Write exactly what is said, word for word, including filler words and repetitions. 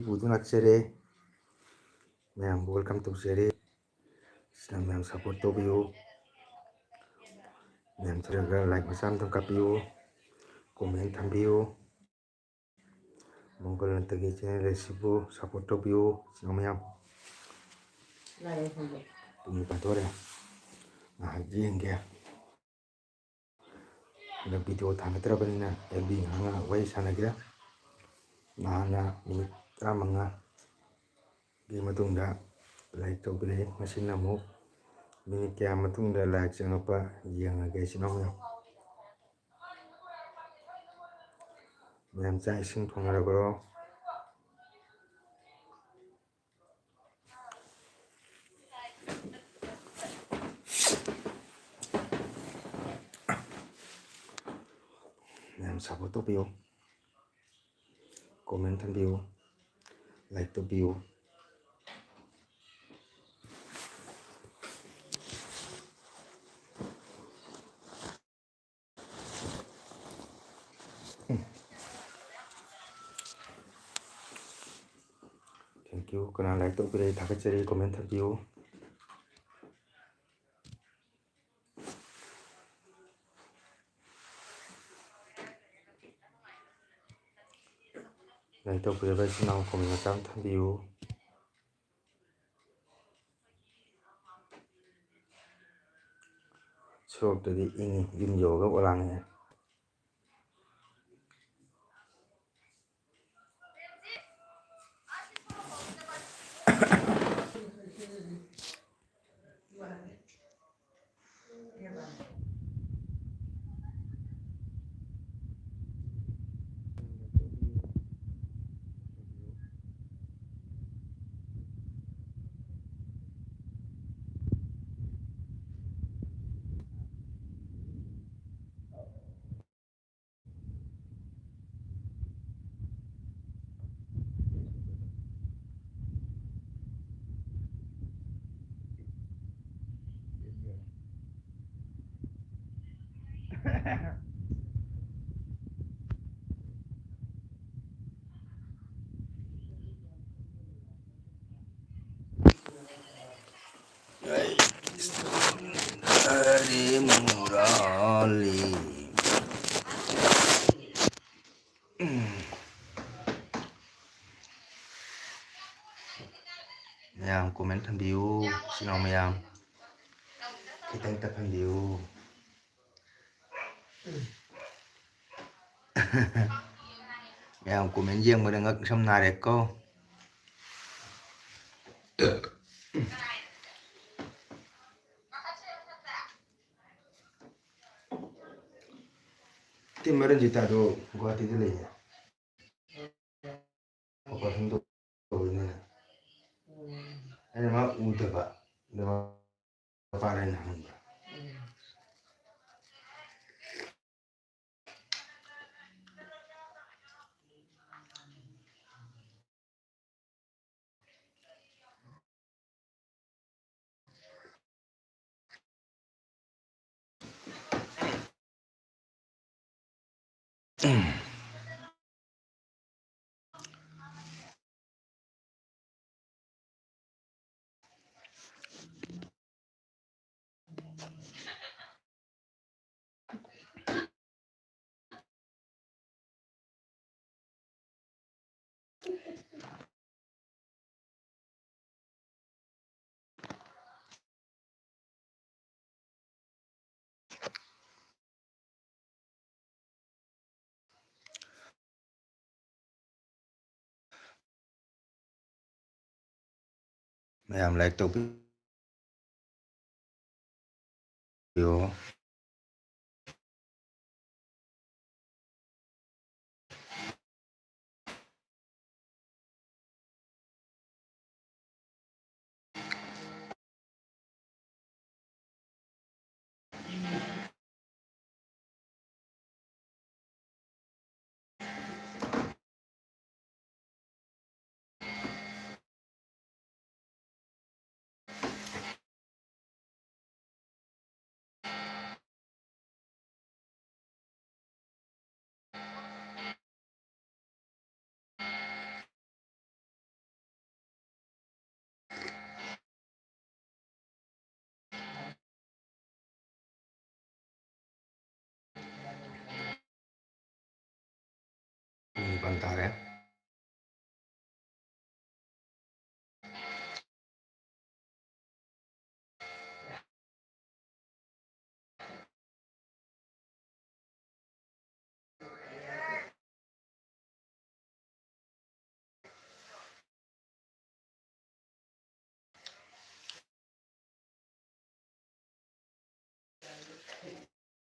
ꯎꯗꯨꯅ ꯂꯥꯛꯆꯔꯦ꯫ ꯃꯌꯥꯝꯕꯨ welcome ꯇꯧꯖꯔꯤ꯫ ꯁꯤꯅ ꯃꯌꯥꯝ support ꯇꯧꯕꯤꯌꯨ꯫ ꯃꯌꯥꯝ ꯆꯠꯂꯒ like ꯃꯆꯥ ꯑꯃꯇꯪ ꯀꯥꯞꯄꯤꯌꯨ, comment ꯊꯝꯕꯤꯌꯨ꯫ ꯃꯪꯒꯜ ꯅꯠꯇꯒꯤ channel ꯑꯁꯤꯕꯨ support ꯇꯧꯕꯤꯌꯨ, ꯏꯆꯤꯟ ꯏꯅꯥꯎ ꯃꯌꯥꯝ꯫ ꯄꯨꯡ ꯅꯤꯄꯥꯟ ꯊꯣꯛꯑꯦ꯫ ꯉꯥꯏꯍꯥꯛ ꯌꯦꯡꯒꯦ꯫ ꯍꯟꯗꯛ video ꯊꯥꯡꯒꯠꯇ꯭ꯔꯕꯅꯤꯅ F B ꯉꯥꯏꯍꯥꯛ ꯉꯥꯏꯍꯥꯛ ꯋꯥꯔꯤ ꯁꯥꯟꯅꯒꯦ꯫ ꯅꯍꯥꯟꯅ minute ꯇꯔꯥꯃꯉꯥꯒꯤ ꯃꯇꯨꯡꯗ like ꯇꯧꯕꯤꯔꯛꯏ꯫ ꯉꯁꯤꯅ ꯑꯃꯨꯛ minute ꯀꯌꯥ ꯃꯇꯨꯡꯗ like ꯆꯪꯉꯛꯄ ꯌꯦꯡꯉꯒꯦ, ꯏꯆꯤꯟ ꯏꯅꯥꯎ ꯃꯌꯥꯝ꯫ ꯃꯌꯥꯝ ꯆꯥꯛ ꯏꯁꯤꯡ ꯊꯣꯡꯅꯔꯕ꯭ꯔꯣ? ꯃꯌꯥꯝ support ꯇꯧꯕꯤꯌꯨ, comment ꯊꯝꯕꯤꯌꯨ, like ꯇꯧꯕꯤꯌꯨ꯫ Thank you꯫ ꯀꯅꯥ like ꯇꯧꯕꯤꯔꯛꯏ ꯊꯥꯒꯠꯆꯔꯤ, comment ꯊꯝꯕꯤꯌꯨ꯫ Like ꯇꯧꯕꯤꯔꯕ ꯏꯆꯤꯟ ꯏꯅꯥꯎ comment ꯃꯆꯥ ꯑꯃ ꯊꯝꯕꯤꯌꯨ꯫ ꯁꯣꯔꯣꯛꯇꯗꯤ ꯏꯪꯉꯤ, ꯌꯨꯝ ꯌꯧꯔꯒ ꯑꯣꯂꯥꯡꯉꯛꯑꯦ꯫ ꯃꯌꯥꯝ comment ꯊꯝꯕꯤꯌꯨ, ꯏꯆꯤꯟ ꯏꯅꯥꯎ ꯃꯌꯥꯝ꯫ ꯈꯤꯇꯪ ꯇꯞꯍꯟꯕꯤꯌꯨ꯫ ꯃꯌꯥꯝ comment ꯌꯦꯡꯕꯗ ꯉꯛ ꯁꯝ ꯅꯥꯔꯦꯀꯣ꯫ ꯇꯤꯝ ꯔꯟꯖꯤꯇꯥꯗꯣ ꯒꯨꯍꯥꯇꯤꯗ ꯂꯩꯌꯦ꯫ Operation ꯇꯧꯕꯅꯤꯅ꯫ ꯑꯩꯅ ꯃꯥ ꯎꯗꯕ꯫ ꯑꯗꯨ ꯃꯄꯥꯟ ꯑꯩꯅ ꯍꯪꯕ꯫ ꯃꯌꯥꯝ like ꯇꯧꯕꯤꯌꯣ꯫ ꯄꯨꯡ ꯅꯤꯄꯥꯟ ꯇꯥꯔꯦ꯫